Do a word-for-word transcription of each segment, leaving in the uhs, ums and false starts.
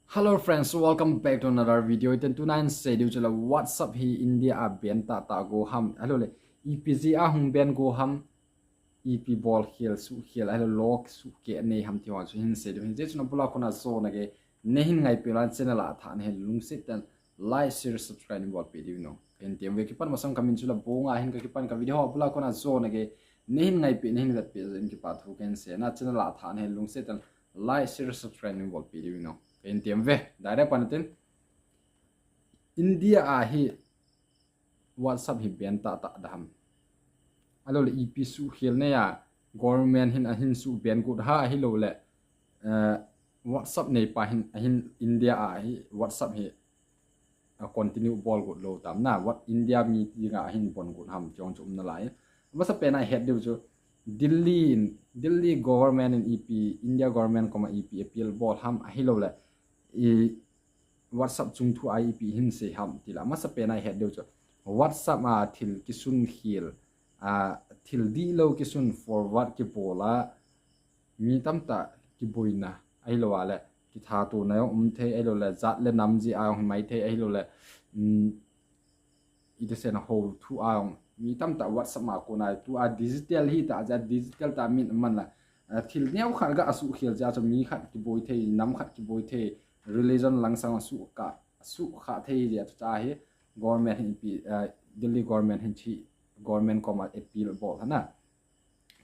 Hello friends, welcome back to another video. Iten tunin sei diu chu la WhatsApp hi India a ban tah tah go ham. Ahilou le, ipi jeh a hung ban go ham. Ipi bol khel, suh khel, ahilou le, lou suh khel nei ham ti ho chu hin sei diu hin. Hijeh chun abul a kona jona gei nei hin ngaipeh lou channel a thanom lungset tah in like, share, subscribe nei bolpeh diu no. Kahin tem uve, kipan masang kamin chu la Bonga hin kakipan, ka video abul a kona jona gei nei hin ngaipeh, nei hin vetpeh jeh in kipa thu kahin sei na. Channel a thanom lungset tah in like, share, subscribe nei bolpeh diu no. Kahin tem uve, direct pan tin. India a hi WhatsApp hi ban tah tah da ham. Ahilou le, ipi suh khel nei a government hin ahin suh ban got ham, ahilou le, eh, WhatsApp neipa hin ahin India a hi WhatsApp hi a continue bol got lou tam na, what India mi dinga ahin ban got ham ti ho chu um nalai. Amasapen a ihet diu chu Delhi in, Delhi government in ipi, India government koma ipi appeal bol ham, ahilou le, i WhatsApp chung thu a ipi hin sei ham ti la. Amasapen a ihet diu chu WhatsApp a thil kisun khel, a, thil dihlou kisun forward kibol a, mi tamtah kiboina, ahilou le, kithatona jong um thei, ahilou le, jat le nam jeh a jong hi mai thei, ahilou le, um, iti seina ho thu a jong, mi tamtah WhatsApp a kona tua digital hi tah jeh a, digital tah min aman la, a, thil neo khat ga asuh khel jeh a chu mi khat kiboi thei, nam khat kiboi thei, religion langsang asuh kha, asuh kha thei jeh a chu cha hi government hin ipi, a, Delhi government hin chi, government koma appeal bol hana.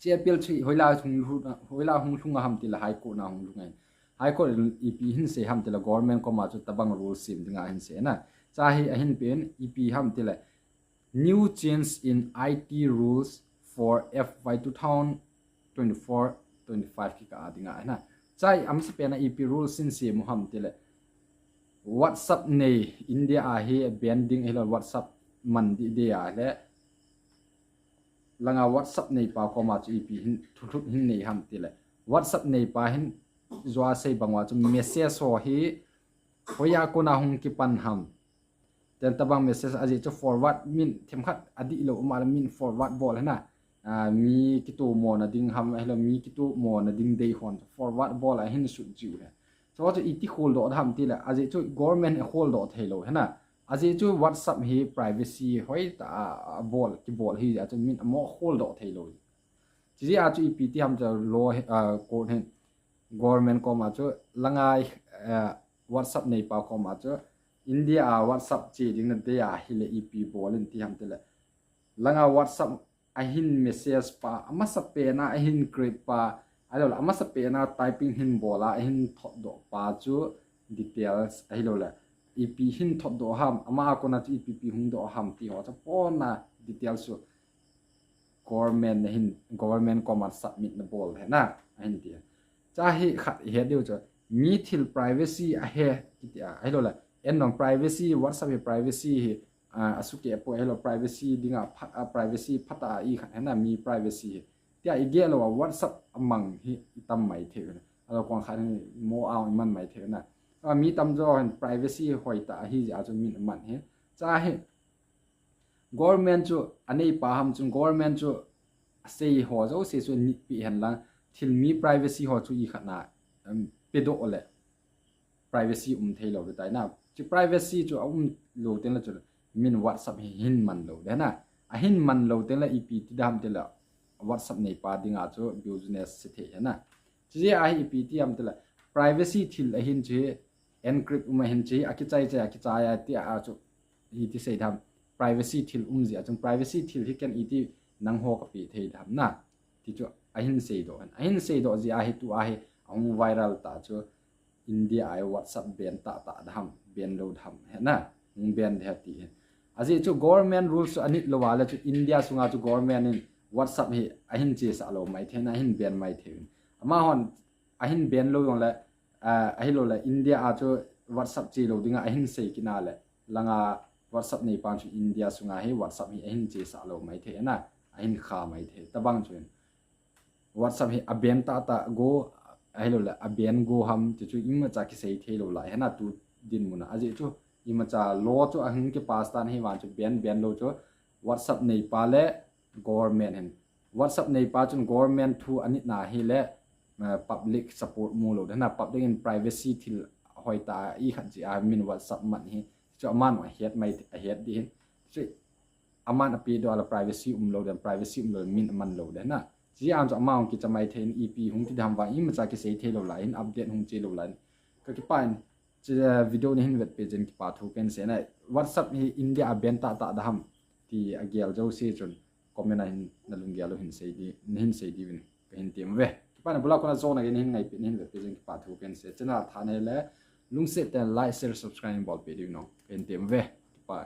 Chi appeal chu hoilai hung lhung, hoilai hung lhung a ham ti le High Court na hung lhung ahin. High Court in ipi hin sei ham ti le government koma chu tabang rule sem dinga ahin sei na. Cha hi ahin pen ipi ham ti le, new change in I T rules for F Y two thousand twenty-four twenty-five kikah a dinga ahin na. Cha hi amasapen a ipi rule sin sem u ham ti le, WhatsApp nei India a hi ban ding, ahilou WhatsApp man ding dia le, langa WhatsApp neipa koma chu ipi hin thulhut hin nei ham ti le, WhatsApp neipa hin jua sei bang uva chu message ho hi hoiya kona hung kipan ham. Ten tabang message ajeh chu forward min themkhat adihlou um a le min forward bol hina. A, mi kitomona ding ham, ahilou mi kitomona ding dei hon forward bol a hin sut jiu he. Chu chu iti kholdoh ham ti le, ajeh chu government in kholdoh thei lou hina. Ajeh chu WhatsApp hi privacy hoitah a, a bol, kibol hi jeh a chu min amo kholdoh thei lou. Chijeh a chu ipi ti ham chu law hi, a, court hin government koma chu langa, a, WhatsApp neipa koma chu India a WhatsApp che ding nadei a hile ipi bol in ti ham ti le, langa WhatsApp ahin message pa, amasapen a ahin create pa, ahilou le, amasapen a typing hin bol a, ahin thotdoh pa chu details, ahilou le, ipi hin thotdoh ham, ama a kona chu ipi pi hung doh ham ti ho chu pon a details chu government na hin, government koma submit nabol hina, ahin ti. Cha hi khat ihet diu chu, mi thil privacy ahe, kiti a, ahilou le, en nom privacy, WhatsApp hi privacy hi, a, asuke poi, ahilou privacy dinga phat, a, privacy phat a i khat hina, mi privacy hi. Tia igel lou a WhatsApp amang hi itam mai thei hina. Ahilou kong khat hi mo a iman mai thei hina. A, mi tamjo hin privacy hoitah ahi jeh a chu min aman hi. Cha hi, government chu aneipa ham chun government chu asei ho jouse chu nitpeh hen lang, thil mi privacy ho chu i khat na, um, pedoh le privacy um thei lou ding tai na. Chu privacy chu aum lou teng le chu min WhatsApp hi hin man lou ding na. Ahin man lou teng le ipi ti dam ti le WhatsApp neipa dinga chu business se thei hina. Chijeh a hi ipi ti ham ti le privacy thil ahin chu hi encrypt um ahin chu hi akichai chai, akichai a ti a chu iti sei dam, privacy thil um jeh a chun privacy thil hi ken iti nangho kapeh thei dam na. Ti chu ahin seidoh hin. Ahin seidoh jeh a hi tua hi ahung viral ta chu India a hi WhatsApp ban tah tah dam, ban lou dam hina. Hung ban ding ahi ti hin. Ajeh chu government rules chu anit lou a le chu India sunga chu government in WhatsApp hi ahin chesah lou mai thei na, ahin ban mai thei hin. Amahon ahin ban lou jong le, a, ahilou le, India a chu WhatsApp che lou dinga ahin sei kit na le, langa WhatsApp neipan chu India sunga hi WhatsApp hi ahin chesah lou mai thei na, ahin kha mai thei. Tabang chun WhatsApp hi aban tah tah go, ahilou le, aban go ham ti chu imacha kisei thei lou lai hina tu dinmun a. Ajeh chu imacha law chu ahung kipass tan hi vang chu ban, ban lou chu WhatsApp neipa le government hin. WhatsApp neipa chun government thu anit na hi le, eh, public support mu lou ding na, public in privacy thil hoitah a ikhat jeh a min WhatsApp man hi, chu aman ahet mai, ahet ding ahin. Chu aman ape doh a la privacy umlou den, privacy umlou min aman lou den na. Chujeh a chu ama hung kicha mai thei in, ipi hung ti dem vang imacha kisei thei lou lai in, update hung che lou lai in. Kakipah in, chu video nahin vetpeh jeh in kipathu kahin sei na. WhatsApp hi India a ban tahtah dem ti agel jouse chun comment a hin nalunggel u hin sei di, nahin sei diuvin kahin tem uve. Kipah in abul a kona jong nagei nahin ngaipeh, nahin vetpeh jeh in kipathu kahin sei. Channel a tha nahi le lungset tah in like, share, subscribe bolpeh diuvin kahin tem uve. Kipah.